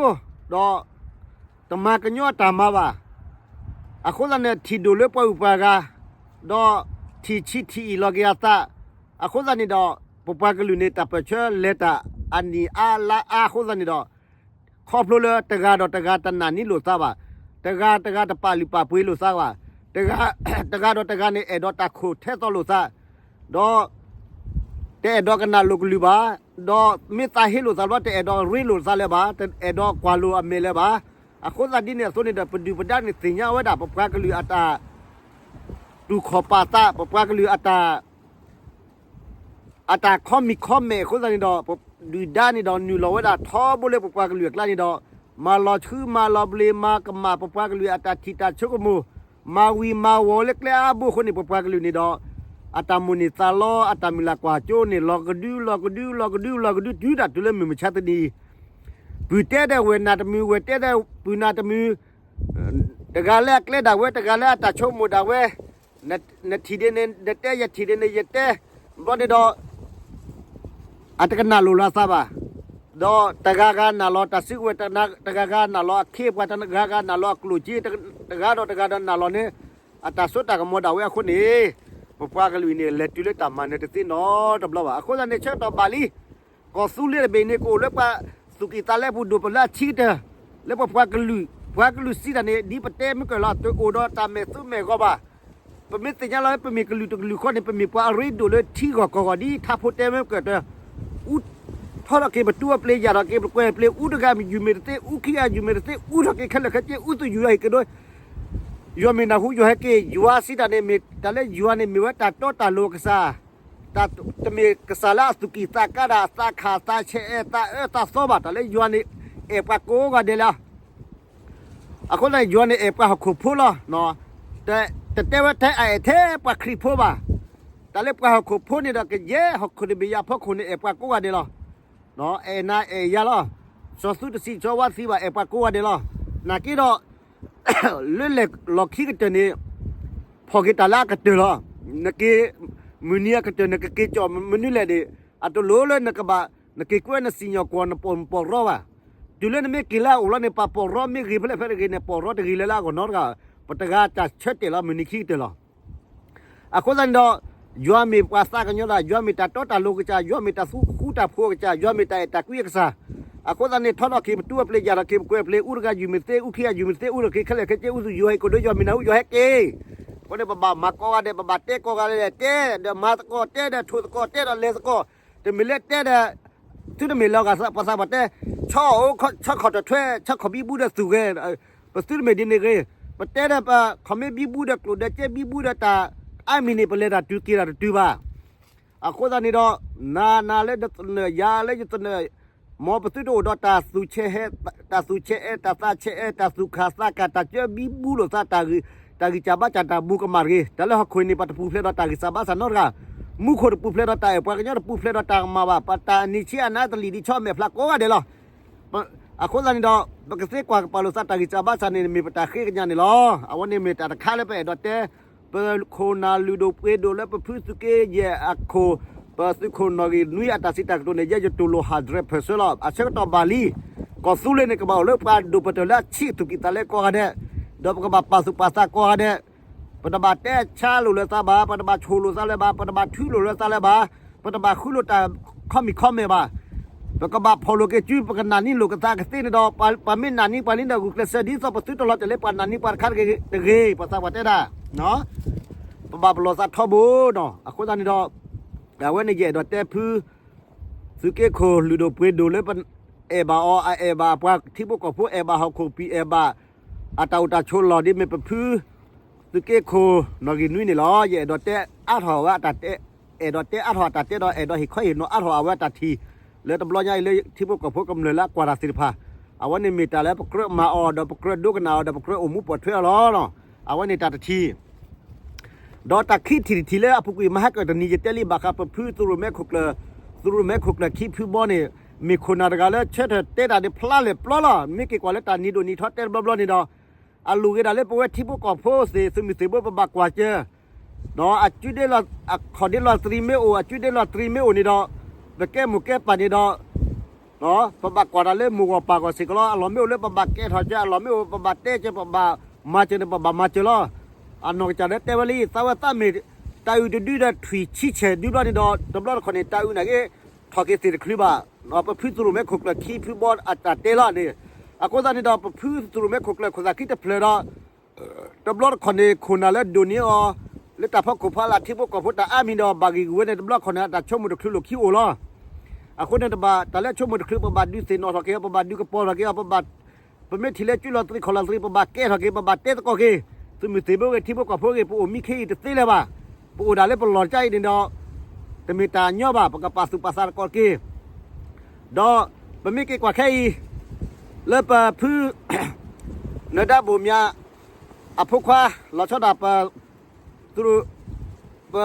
ဒီးတမၤကညီအတၢ်မၤဘၣ်. အဃိသတးန့ၣ် ထံၣ်ဒိၣ်လၢပှၤဂုၤပှၤဂၤ, ဒီးထံၣ်ဆံးထံၣ်အံၤလီၤက့ၤအသး. အဃိသတးန့ၣ်ဒီး ပပှၤကလုာ်န့ၣ် တၢ်ပၢၢ်ဆၢလဲၤတၢ်အနံၣ်အါလါအါအဃိသတးန့ၣ်ဒီး ခီဖျိလၢတဂၤဒီးတဂၤတနာ်န့ၢ်လိာ်သးဘၣ်, တဂၤတဂၤတပာ်လုၢ်ပာ်ပှ့ၤလိာ်သးဘၣ်, တဂၤဒီးတဂၤန့ၣ် အဲၣ်ဒိးတၢ်ခိၣ်ထဲသိးလိာ်သး, ဒီး တအဲၣ်ဒိးကနၣ်လိာ်ကလုၢ်ဘၣ်, ဒီးမ့ၢ်သးဟ့လိာ်သးဘျီ တအဲၣ်ဒိးရ့လိာ်သးလၢၤဘၣ်, တအဲၣ်ဒိးကွၢ်လိာ်အမဲာ်လၢၤဘၣ်. အဃိသတးဒ်န့ၣ်အသိးန့ၣ်ဒီး ပဒုၣ်ပဒါန့ၣ်သ့ၣ်ညါဝဲဒၣ် ပပှၤကလုာ်အတၢ်တူၢ်ခီၣ်ပာ်သး, ပပှၤကလုာ်အတၢ် အတၢ်ခီမံၤခီမဲာ်အဃိသတးန့ၣ်ဒီး ပဒုၣ်ဒါန့ၣ်ဒီး နုာ်လီၤဝဲဒၣ်ထီဘိလၢပပှၤကလုာ်အကျါန့ၣ်ဒီး မၤလီၤဆှုမၤလီၤဘျ့မၤကမၣ် ပပှၤကလုာ်အတၢ်ထံၣ်တၢ်ဆိကမိၣ်, မၤဝံၤမၤဝီၤလၢကျဲအါဘိအဃိန့ၣ် ပပှၤကလုာ်န့ၣ်ဒီး အတၢ်မိၣ်န့ၢ်သးလီ အတၢ်မုၢ်လၢ်ကွၢ်စိန့ၣ် လီၤကဒု လီၤကဒု လီၤကဒု လီၤကဒု တုၤဒၣ်တုၤလၢမုၢ်မဆါတနံၤအံၤ ပုၢ်တဲဒီးဝဲၢ်နၤတမုာ် ဝဲၢ်တဲဒီးပုၢ်နၤတမုာ်, တဂၤလၢအကျဲဒၣ်ဝဲ တဂၤလၢအတၢ်ဆိကမိၣ်ဒၣ်ဝဲ, နထံၣ်ဒ်န့ၣ် နတဲ ယထံၣ်ဒ်န့ၣ် ယတဲ, ဘျီန့ၣ်ဒီး အတကနၣ်လိာ်လီၤသးဘၣ်, ဒီးတဂၤဂၤနာ်လီၤတၢ်စုကဝဲၤ, တဂၤဂၤနာ်လီၤအခ့အပှၤ, တဂၤဂၤနာ်လီၤအကျိၣ်စ့, တဂၤဒီးတဂၤဒီးနာ်လီၤန့ၣ် အတၢ်စိတၢ်ကမီၤဒၣ်ဝဲအဃိန့ၣ်, ပပှၤကလုာ်အံၤန့ၣ် လဲၤတုၤလၢတၢ်မၤနၢၤတသ့နီတဘျီဘၣ်. အဃိသတးန့ၣ် ဆၢကတီၢ်ဘၣ်လံ ကီၢ်သူလ့ၤတဘ့ၣ်န့ၣ် ကအိၣ်လၢပှၤသူၣ်ကံၢ်သးလဲပူၤဒိၣ်ပလၢအဆံးကတၢၢ်, လၢပပှၤကလုာ်, ပှၤကလုာ်စံးတၢ်န့ၣ် ဒ်ပတဲမ့ၢ်ကၢၢ်လီၤ တအိၣ်ဒီးတၢ်မဲာ်သူမဲာ်ဂီၤဘၣ်. ပမ့ၢ်သ့ၣ်ညါလီၤ ပမ့ၢ်ကလုာ်တကလုာ်ဃီန့ၣ် ပမ့ၢ်ပှၤအရ့ဒိၣ်လၢထံဂီၢ်ကီၢ်ဂီၢ်ဒ်ထးဖိတဲမ့ၢ်ကၢၢ်တၢၢ်, အူထီထီၣ်က့ၤပတူၢ်အပျ့ၤ ယၢ်ထီၣ်က့ၤပကွဲၤအပျ့ၤ အူတဂၤယုၢ်မ့ၢ်တသ့ အူခံဂၤယုၢ်မ့ၢ်တသ့ အူထီၣ်က့ၤခဲလၢာ်ခဲဆ့ အူသူၣ်ယူၤယွၤဟ့ၣ်က့ၤဒိ ယွၤမ့ၢ်နၢ်ဟူယွၤဟဲက့ၤ ယွၤစံးတၢ်န့ၣ်မ့ၢ် တၢ်လၢယွၤန့ၣ်မ့ၢ်ဝဲတၢ်တီတၢ်လိၤအကစၢ်, တၢ်တမ့ၢ်ကစၢ်လၢအသူၣ်ကံၢ်သးကါဒၣ် သးခးသးဆဲးအဲၣ် သးအၢသးသီဘၣ်. တၢ်လၢယွၤန့ၣ် အဲၣ်ပှၤကိးဂၤဒဲးလီၤ. အဃိသတးန့ၣ် ယွၤန့ၣ်အဲၣ်ပှၤဟီၣ်ခိၣ်ဖိလီၤ. တ, တတဲဝဲထဲအအဲၣ်ထဲပှၤခရံာ်ဖိဘၣ်. တၢ်လၢပှၤဟီၣ်ခိၣ်ဖိန့ၣ်ဒီး ကယဲၢ်ဟီၣ်ခိၣ်တဘ့ၣ်ယၤဖီခိၣ်န့ၣ် အဲၣ်ပှၤကိးဂၤဒဲးလီၤ. အဲၣ်နၤအဲၣ်ယၤလီၤ. စီၤသူတဆံးစီၤဝါသံဘၣ် အဲၣ်ပှၤကိးဂၤဒဲးလီၤ. နာ်က့ဒီး လၢလဲၤလီၢ်ခံကတၢၢ်န့ၣ် ဖီၣ်က့ၤတၢ်လၢအကတၢၢ်လီၤ. နက့ၤ မုၢ်နံၤအကတၢၢ် နကက့ၤကီၢ်မနုၤလဲၣ်န့ၣ် အတလိၣ်လၢနကဘၣ် နက့ၤကွဲနစံၣ်ညီၣ်ကွီၢ် နပိာ်မုၣ်ပိာ်ရီဘၣ်. တုၤလၢနမ့ၢ်က့ၤလၢအအိၣ်လီၤန့ၣ် ပှၤပိာ်ရီမ့ၢ်ဂ့ၤဖဲလဲၣ်ဖဲတဂ့ၤန့ၣ် ပိာ်ရီတဂ့ၤလၢၤလၢအဂီၢ်နီတဂၤ, ပတဂၤတၢ်ဆၢတဲာ်လီၤ မုၢ်နံၤခံကတၢၢ်လီၤ. အဃိသတးန့ၣ်ဒီး ယွၤမ့ၢ်ပှၤသးကညီၤတၢ်, ယွၤမ့ၢ်တၢ်တီတၢ်လိၤကစၢ်, ယွၤမ့ၢ်တၢ်သူဃူတၢ်ဖိးကစၢ်, ယွၤမ့ၢ်တၢ်အဲၣ်တၢ်ကွံအကစၢ်. အဃိသတးန့ၣ် ထီထီၣ်က့ၤပတူၢ်အပျ့ၤ ယၢ်ထီၣ်က့ၤပကွဲၤအပျ့ၤ အူတဂၤယုၢ်မ့ၢ်သ့ အူခံဂၤယုၢ်မ့ၢ်သ့ အူထီၣ်က့ၤခဲလၢာ်ခဲဆ့ အူသူၣ်ယူၤဟဲ ကိၣ်ဒိ ယွၤမ့ၢ်နၢ်ဟူယွၤဟဲက့ၤ. အဃိန့ၣ် ပဘၣ်မၤကိးဂၤဒဲး ပဘၣ်တဲကိးဂၤဒဲး တဲဒီးမၤသကိး တဲဒီးထိၣ်သကိး တဲဒီးလဲၤသကိး, တမ့ၢ်လၢတဲဒီး သုတမ့ၢ်လၢၤဂၤ ပှၤသးပှၢ်တဲ ဆီအိၣ် ဆီခီၣ်တထွဲ ဆီခီၣ်ဘံဘူဒီးသူၣ်ဂဲၤ, ပသုတမ့ၢ်ဒ်န့ၣ်ဂ့ၤ, ပတဲဒီးပခီၣ်မ့ၢ်ဘံဘူဒီးကျိၣ်ဒီးစ့ဘံဘူဒီးတၢ်အါမံၤန့ၣ် ပလဲၤတၢ်တုၤက့ၤတၢ်တတုၤဘၣ်. အဃိသတးန့ၣ်ဒီး နၤနၤလၢနသနၢၣ် ယၤလၢယသနၢၣ်, မ်ပသုတအိၣ်ဒီးတၢ်သူၣ်ဆဲးဟဲ, တၢ်သူၣ်ဆဲးအဲၣ် တၢ်သးဆဲးအဲၣ် တၢ်သူၣ်ခၣ်သးခၣ် တၢ်ကၢဘံဘူလိာ်သး တၢ်ဂံၢ်စၢ်ဘါစၢ်တၢ်မူကမၣ်တဂ့ၤ. တၢ်လၢဟီၣ်ခိၣ်န့ၣ် ပတပူၤဖျဲးဒီးတၢ်ဂံၢ်စၢ်ဘါစၢ်နီတဂၤ, မူခိၣ်တပူၤဖျဲးဒီးတၢ်အဲၣ်ပှၤကညီ တပူၤဖျဲးဒီးတၢ်ကမၣ်ဘၣ်, ပတၢ်အနံၤဆံးအနါတလံၣ်ဒံးဆီမဲာ်ဖျါကိးဂၤဒဲးလီၤ. အဃိသတးန့ၣ်ဒီး ပကသ့ကွၢ်ကပာ်လိာ်သးတၢ်ဂံၢ်စၢ်ဘါစၢ်န့ၣ် မ့ၢ်ပတၢ်ဃ့ကညးန့ၣ်လီၤ. အဝဲန့ၣ်မ့ၢ်တၢ်တခါလၢပအဲၣ်ဒိးတဲ ပခိၣ်နၢ်လုၢ်ဒိၣ်ပှ့ၤဒိၣ်လၢပဖုသုးက့ယဲၢ်အခိၣ်, ပသုးခိၣ်နီၣ်ဂံၢ်နွံအတၢ်စံးတၢ်ကတိၤန့ၣ် ယဲယတူၢ်လိာ် hundred percent လီၤ. အဆၢကတီၢ်ဘၣ်လံ, ကီၢ်သူလ့ၤန့ၣ် ကဘၣ်အိၣ်လၢပှၤဒိၣ်ပတၢၢ်လၢအဆံးအသူၣ်ကံၢ်သးလဲကိးဂၤဒဲး, ဒီးပကဘၣ်ပာ်သူၣ်ပာ်သးကိးဂၤဒဲး, ပတဘၣ်တဲဆါလိာ်လၢသးဘၣ်, ပတဘၣ်ဆိၣ်လိာ်သးလၢၤဘၣ်, ပတဘၣ်ထုလိာ်လၢသးလၢၤဘၣ်, ပတဘၣ်ဃုလိာ်တၢ်ခီမံၤခီမဲာ်ဘၣ်. ပကဘၣ်ဖီၣ်လိာ်က့ၤစု, ပကနာ်န့ၢ်လိာ်က့ၤသးကသ့န့ၣ်ဒီး ပှၤမ့ၢ်နာ်န့ၢ်ပှၤလံဒီး ဂုာ်ကျဲးစၢးဒ်သိးပသုတလီၤတဲာ်လၢပှၤနာ်န့ၢ်ပှၤတခါတဂ့ၤ, ပသးပှၢ်တဲဒၣ်, ပဘၣ်ပလီၢ်သးထီဘိနီၤ. အဃိသတးန့ၣ်ဒီး အဝဲန့ၣ်ယအဲၣ်ဒိးတဲဖု သုးက့ခိၣ်လုၢ်ဒိၣ်ပှ့ၤဒိၣ်လၢပအဲၣ်ဘၣ်အီၤ, အအဲၣ်ဘၣ်အပှၤထံဖိကီၢ်ဖိ, အဲၣ်ဘၣ်ဟီၣ်ခိၣ်ပံၤ, အဲၣ်ဘၣ်အတၢ်အိၣ်တၢ်ဆိးလီၢ် ဒ်မ့ၢ်ပဖု သုးက့ခိၣ်နီၣ်ဂံၢ်နွံန့ၣ်လီၤ. ယအဲၣ်ဒိးတဲအါထီၣ်ဝဲအတၢ်တဲ, အဲၣ်ဒိးတဲအါထီၣ်အတၢ်တဲဒီး အဲၣ်ဒိးဟ့ၣ်ခီဟ့ၣ်နီၤအါထီၣ်အဝဲအတၢ်ထံၣ် လၢတဘျီညါအံၤလၢထံဖိကီၢ်ဖိကမျၢၢ်လၢအကွၢ်တၢ်သ့ၣ်တဖၣ်, အဝဲန့ၣ်မ့ၢ်တၢ်လၢပကြၢးမၤအီၤ ဒီးပကြၢးဒိကနၣ်အီၤ ဒီးပကြၢးအိၣ်မူပိာ်ထွဲအီၤလီၤ. အဝဲန့ၣ်တၢ်တထံၣ် ဒီးတၢ်ခံထံၣ်တထံၣ်လၢအပူၤကွံာ် မဟါကတနံၤ ယတဲလံဘၣ်ဃးပဖုသုးရိၣ်မဲခိၣ်ကျၢၢ်, သုးရိၣ်မဲခိၣ်ကျၢၢ်ခံဖုဘီန့ၣ် မ့ၢ်ခိၣ်နၢ်တဂၤလၢဆၢထၢၣ်တဲတၢ်န့ၣ်ဖျါလဲၣ်ပျီလီၤ. မ့ၢ်က့ၤကွၢ်လၢတၢ်နံၤဒိၣ်နံၤထီတဲတဘျီဘျီန့ၣ်ဒီး အလိၣ်ဂ့ၤဒၣ်လၢပဝဲထံဖိကီၢ်ဖိသ့ၣ် သုးမုၢ်သံၣ်ဘိပဘၣ်ကွၢ်စၢၤ ဒီးအကုဒ့လီၤ, အခီၣ်ဒ့လီၤတြံၤမ့ၢ်အိၣ်, အကုဒ့လီၤတြံၤမ့ၢ်အိၣ်န့ၣ်ဒီး ပကဲမိၢ်ကဲပၢ်န့ၣ်ဒီး ပဘၣ်ကွၢ်တၢ်လၢမိၢ်ဂီၢ်ပၢ်ဂီၢ်စ့ၢ်ကီးလီၤ. အလီၢ်မ့ၢ်အိၣ်လၢပဘၣ်ကဲထီၣ်စၢၤ, အလီၢ်မ့ၢ်အိၣ်ပဘၣ်တဲစၢၤ, ပဘၣ်မၤစၢၤန့ၣ် ပဘၣ်မၤစၢၤလီၤ. အနီၢ်ကစၢ်ဒၣ်တဲဝဲလံ, သးဝဲသးမ့ၢ် တၢ်အုၣ်တဒုဒီးထွံၣ်ဆံဆဲၣ်ဒုဘျီန့ၣ်ဒီး တဘျီတခီၣ်န့ၣ် တၢ်အုၣ်နာ်က့ ထီၣ်က့ၤသ့ၣ်တချုးဘၣ်. ပဖုသုးရိၣ်မဲခိၣ်ကျၢၢ်ခံဖုဘီအတၢ်တဲလီၤန့ၣ်, အဃိသတးန့ၣ်ဒီး ပဖုသုးရိၣ်မဲခိၣ်ကျၢၢ်ခိၣ်သၣ်ခံတဖျၢၣ်ဒီး တဘျီတခီၣ်န့ၣ် ခိၣ်နၢ်လၢဒိၣ်န့ၢ်အီၤ လၢတၢ်ဖီခိၣ်ဖီလာ်ထံဖိကီၢ်ဖိတၢ်အါမံၤဒီး ဘၣ်ဂံၢ်ဂုာ်ဝဲန့ၣ် တဘျီတခီၣ်န့ၣ် အတၢ်ဆိကမိၣ်တချုးလိာ်ခံအိၣ်လီၤ. အဃိန့ၣ်တဘၣ် တၢ်လၢဆိကမိၣ်တချုး ပဘၣ်ဒုးသ့ၣ်နီၣ်ထီၣ်က့ၤအီၤ, ပဘၣ်ဒုးကပီၤထီၣ်က့ၤအီၤ, ပဘၣ် ပမ့ၢ်ထံၣ်လၢကုလီၤတြံၤခီၣ်လီၤတြံၤ ပဘၣ်ကဲထီၣ်က့ၤ, ပဘၣ်တဲသကိးက့ၤ, သုးမုၢ်သံၣ်ဘိဂ့ၤ ထံဖိကီၢ်ဖိဂ့ၤ ပအိၣ်မံခ့အံၤတသ့လၢၤဘၣ်. ပအိၣ်ဒၣ်လၢပလီၢ်တကါအံၤန့ၣ်ဒီး တမ့ၢ်တၢ်ညီဘၣ်, ပကပာ်သူၣ်ပာ်သးသကိးက့ၤ ဒီးပမ့ၢ်က့ၤကွၢ်ခဲအံၤ လၢပဖု နၢၤဒါဘိၣ်မၠး အဖိခွါ လီၤဆီဒၣ်ပ သုး ပ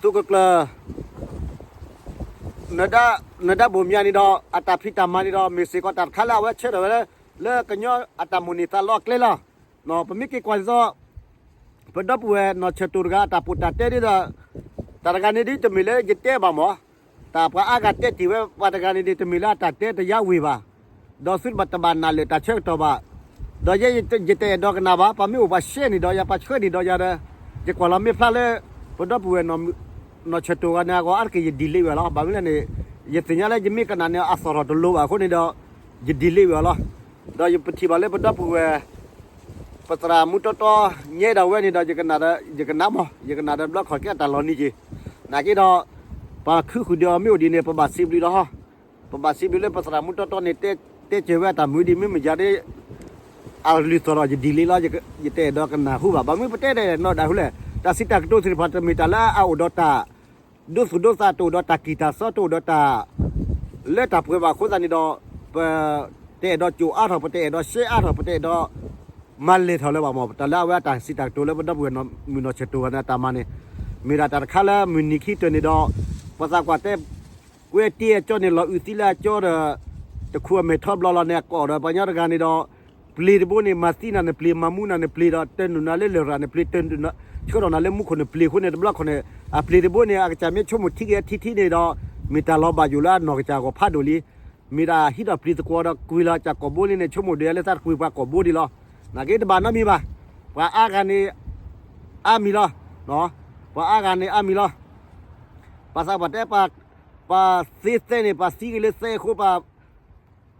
သုးကကျၢၢ် နၢၤဒါဘိၣ်မၠးန့ၣ်ဒီး အတၢ်ဖံးတၢ်မၤန့ၣ်ဒီး မ့ၢ်စ့ၢ်ကီးတၢ်တခါလၢအဝဲဆၢထၢၣ်ဝဲလၢ လၢကညီအတၢ်မိၣ်န့ၢ်သးလီအကျဲလီၤ. ပမ့ၢ်က့ၤကွၢ်ဒ်သိး ပဒီပုၢ်ဝဲၢ်နီၢ်ဆၢၣ်တိၢ်တဂၤအတၢ်ပီးတၢ်တဲဒ်ဒီး တၢ်တဂၤန့ၣ်ဒ်တမ့ၢ်လၢယတဲဘၣ်မး, တၢ်ပှၤအါဂၤတဲတ့ၢ်ဝဲပှၤတဂၤန့ၣ်ဒ်တမ့ၢ်လၢအတၢ်တဲတယါဝ့ၤဘၣ်, ဒီးသုတဘၣ်တဘၣ်နာ်လၢာ်တၢ်ဆၢကတီၢ်ဘၣ်, ဒီးယဲယတအဲၣ်ဒိးကနၣ်ဘၣ်, ပှၤမ့ၢ်အိၣ်ပှၤရှဲန့ၣ်ဒီးယၤ ပှၤဆှၢန့ၣ်ဒီးယၤဒီး ယကွၢ်လီၤမ့ၢ်ဖျါလၢ ပဒီပုၢ်ဝဲၢ် နီၢ်ဆၢၣ်တိၢ်ဂၤန့ၣ်အဂီၢ် အါတက့ၢ်ယဒံးလ့ဝဲလီၤ. ဘၣ်မနုၤလဲၣ်န့ၣ် ယသ့ၣ်ညါလၢယမ့ၢ်ကနၣ်န့ၣ် အသီၣ်ထီၣ်တလိၤဘၣ်အဃိန့ၣ်ဒီး ယဒံးလ့ဝဲလီၤ. ဒီးယပထံၣ်ဘၣ်လၢပဒီပုၢ်ဝဲၢ် ပသရၣ်မူတီတီ ညဲဒၣ်ဝဲန့ၣ်ဒီး ယကနၣ်ဒီး ယကနၣ်မး ယကနၣ်ဒီးဘျီခီၣ်က့အတၢ်လီၤနံၤက့ၤ နာ်က့ဒီး ပှၤခုဃုာ်ဒီးမ့ၢ်အိၣ်ဒ်န့ၣ် ပဘၣ်စံးဘျုးလီၤ. ပဘၣ်စံးဘျုးလၢပသရၣ်မူတီတီန့ၣ် တဲစၢၤဝဲအတၢ်မုာ်ဒ်မ့ၢ်မယၤဒ် အလုၢ်သီၣ်ဒီးယဒံးလ့လီၤ. ယတအဲၣ်ဒိးကနၣ်ဟူဘၣ်. ဘၣ်မနုၤပတဲဒ်နီၢ်ဒၣ်ဟူလဲၣ်, တၢ်စံးတၢ်ကတိၤသ့ၣ်တဖၣ် တမ့ၢ်တၢ်လၢအအိၣ်ဒီးတၢ် ဒိသူၣ်ဒိသး တအိၣ်ဒီးတၢ်ကံၢ်တၢ်စီ တအိၣ်ဒီးတၢ် လၢတၢ်ပှဲၤဘၣ်အဃိသတးန့ၣ်ဒီး ပတအဲၣ်ဒိးကိၣ်အါထီၣ် ပတအဲၣ်ဒိးရှဲအါထီၣ် ပတအဲၣ်ဒိး မၤလဲၢ်ထီၣ်လၢၤဘၣ်မး. တၢ်လၢအဝဲအတၢ်စံးတၢ်ကတိၤလၢပဒီပုၢ်ဝဲၢ်မုၢ်နီၢ်ဆၢၣ်တိၢ်ဂၤန့ၣ် အတၢ်မၤန့ၣ် မ့ၢ်ဒၣ်တၢ်တခါလၢမုၢ်နံၤခံတၢၢ်န့ၣ်ဒီး ပသးကွၢ်တဲ ကွဲတ့ၢ်အကၠီန့ၣ် လီၤအုးသံလၢအကၠီဒီး တခူအမဲာ်ထီဘျီလီၤန့ၣ် အကိးဒီးပှၤကညီတဂၤန့ၣ်ဒီး ပျ့ၤတဘိန့ၣ် မၤသံနၤန့ၣ်ပျ့ၤ မၤမူနၤန့ၣ်ပျ့ၤဒီး တနုာ်နၤလၢလရာ်န့ၣ်ပျ့ၤ ဆှၢထီၣ်နၤလၢမူခိၣ်န့ၣ်ပျ့ၤအဃိန့ၣ် တဘျီခီၣ်န့ၣ် အပျ့ၤတဘိန့ၣ် အကစၢ်မ့ၢ်ဆိကမိၣ်ထံက့ၤထံထံန့ၣ်ဒီး မ့ၢ်တၢ်လီၤဘၣ်ယိၣ်လၢအနီၢ်ကစၢ်အဂီၢ်ဖးဒိၣ်လံ. မ့ၢ်ဒၣ်ဟံးထီၣ်ပျ့ၤသကိးဒီးကွံာ်လီၤကစၢ်ကိာ်ဘိလံန့ၣ် ဆိကမိၣ်ဒ်လၢသးတကွံာ်ပှၤကိာ်ဘိဒံးလီၤ. နာ်က့တဘၣ်နီတမံၤဘၣ်. ပှၤအါဂၤန့ၣ် အါမံၤလီၤ. ပှၤအါဂၤန့ၣ်အါမံၤလီၤ. ပှၤသးပှၢ်တဲ ပှၤသ့သဲန့ၣ် ပှၤသံက့ၤလၢသဲအဃိ ပှ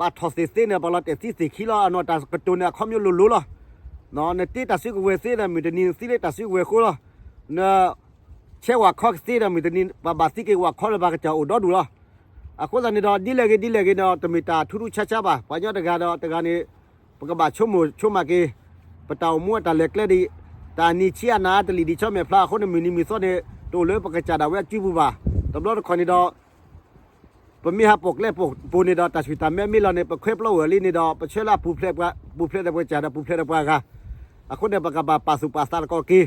ၤထီၣ်သ့ၣ်သ့န့ၣ် ပှၤလီၤတဲာ်သံသ့ၣ်ခံလီၤ. အနီၢ်တၢ်ကတိၤန့ၣ် အခီပညီလိၤလိၤလီၤ. နတ့တၢ်စုကဝဲၤသ့ဒီး မုၢ်တနံၤနသံလၢတၢ်စုကဝဲၤအဃိလီၤ. နဆဲးဝၣ်ခီကသ့ဒီး မုၢ်တနံၤ ပှၤဘၣ်သံက့ၤဝၣ်ခီလၢပှၤကစၢ်အိၣ်ဒီဒူၣ်လီၤ. အဃိသတးန့ၣ်ဒီး ဒ်လဲၣ်ဂ့ၤဒ်လဲၣ်ဂ့ၤန့ၣ်ဒီး တမ့ၢ်တၢ်ထူးထူးဆါဆါဘၣ်. ပှၤကညီတဂၤဒီးတဂၤန့ၣ် ပကဘၣ်ဆိကမိၣ်ဆိကမးက့ၤ ပတၢ်အိၣ်မူအတၢ်လဲၤကျဲဒံး တၢ်နံၤဆံးအနၤအါတလံၤဒံး ဆီမဲာ်ဖျါအဃိန့ၣ် မုၢ်နံၤမုၢ်သီန့ၣ် တအိၣ်လၢပကစၢ်ဒၣ်ဝဲအစုပူၤဘၣ်. တဘျီတခီၣ်န့ၣ်ဒီး ပမ့ၢ်ဟးပိာ်ကျဲပိာ်ပူၤန့ၣ်ဒီး တၢ်ဆူၣ်တၢ်မဲမ့ၢ်လီၤန့ၣ် ပခွဲးပျီဝဲလံန့ၣ်ဒီး ပဆၢလၢအပူၤဖျဲးပှၤ ပူၤဖျဲးဒီးပှၤကစၢ်ဒီးပူၤဖျဲးဒီးပှၤဂၤ အဃိန့ၣ် ပကဘၣ်ပာ်သူၣ်ပာ်သးသကိးက့ၤ.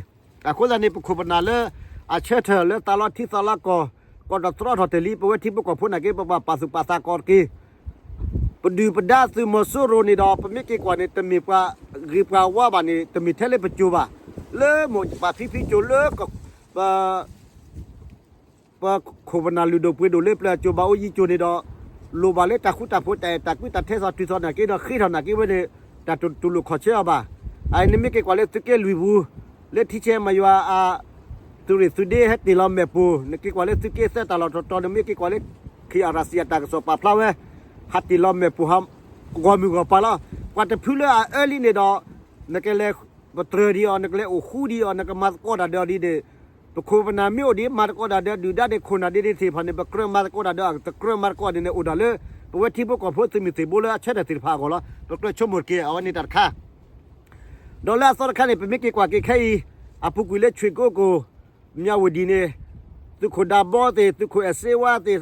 အဃိသတးန့ၣ် ပခိၣ်ပနၢ်လၢအဆၢထၢၣ်လၢသးလီထံသးလီကီၢ် ကီၢ်တတြီထီၣ်တ့ၢ်လံ ပဝဲထံဖိကီၢ်ဖိနာ်က့ ပဘၣ်ပာ်သူၣ်ပာ်သးသကိးက့ၤ. ပဒုၣ်ပဒါသုးမီၤစိရိၤန့ၣ်ဒီး ပမ့ၢ်က့ၤကွၢ်န့ၣ် တမ့ၢ်ပှၤဂ့ၤပှၤဝါဘၣ်န့ၣ် တမ့ၢ်ထဲလၢပကၠိဘၣ်, လၢမိၢ်ပၢ်ဖံဖုကၠိလၢ ပ ပခိၣ်ပနၢ်လုၢ်ဒိၣ်ပှ့ၤဒိၣ်လၢပျၢၤကၠိဘၣ်အိၣ်ယံၤကၠိန့ၣ်ဒီး လိၣ်ဘၣ်လၢတၢ်ဃူတၢ်ဖိးတၢ်အဲၣ်တၢ်ကွံတၢ်ထဲသိးတုၤသိးနာ်က့ဒီး ဃ့ထီၣ်နာ်က့ဝဲန့ၣ် တၢ်တူၢ်လိာ်ခီၣ်ဆၢအီၤဘၣ်. အန့ၣ်မ့ၢ်က့ၤကွၢ်လၢသုးက့လွံၢ်ပူၤ လၢထံဆဲးမၤယွၤအ သုးရ့ၣ်သုးဒ့ဟဲတ့ၢ်လီၤမဲာ်ပူၤ, နက့ၤကွၢ်လၢသုးက့သၢတၢ်လီၢ်တတီၤန့ၣ် မ့ၢ်က့ၤကွၢ်လၢ ခ့ၣ်အရၣ်စံၣ် အတၢ်ကစီၣ်ပာ်ဖျါဝဲ ဟးတ့ၢ်လီၤမဲာ်ပူၤဟး ဂီၢ်မုၢ်ဂီၢ်ပၤလီၤ. ပှၤတဖုလၢအအၢလံန့ၣ်ဒီး နကလဲၤပတြၢၤဒံးအီၤ နကလဲၤအိၣ်ဃူဒံးအီၤ နကမၤသကိးတၢ်ဒီးအီၤဒ်န့ၣ် ပခိၣ်ပနၢ်မ့ၢ်အိၣ်ဒံး မၤသကိးတၢ်ဒီးဒုၣ်ဒါန့ၣ် ခိၣ်နၢ်ဒ်န့ၣ်သ့ၣ်တဖၣ်န့ၣ် ပကြၢးမၤသကိးတၢ်ဒီး တကြၢးမၤသကိးဒ်န့ၣ် အိၣ်ဒၣ်လၢ ပဝဲထံဖိကီၢ်ဖိသုးမုၢ်သံၣ်ဘိလၢအဆၢထၢၣ်သ့ၣ်တဖၣ်အဂီၢ်လီၤ. ပကြၢးဆိကမိၣ်တက့ၢ် အဝဲန့ၣ်တၢ်တခါ ဒီးလၢအသီတခါန့ၣ် ပမ့ၢ်က့ၤကွၢ်က့ၤခဲအံၤ အပူၤကွံာ်လၢ ဆွ့ၣ်ကိကိၣ် မၠးဝတံၣ်န့ၣ် သုးခိၣ်ဒးဘီသ့ၣ် သုးခိၣ်အဲၣ်စ့ဝါသ့ၣ်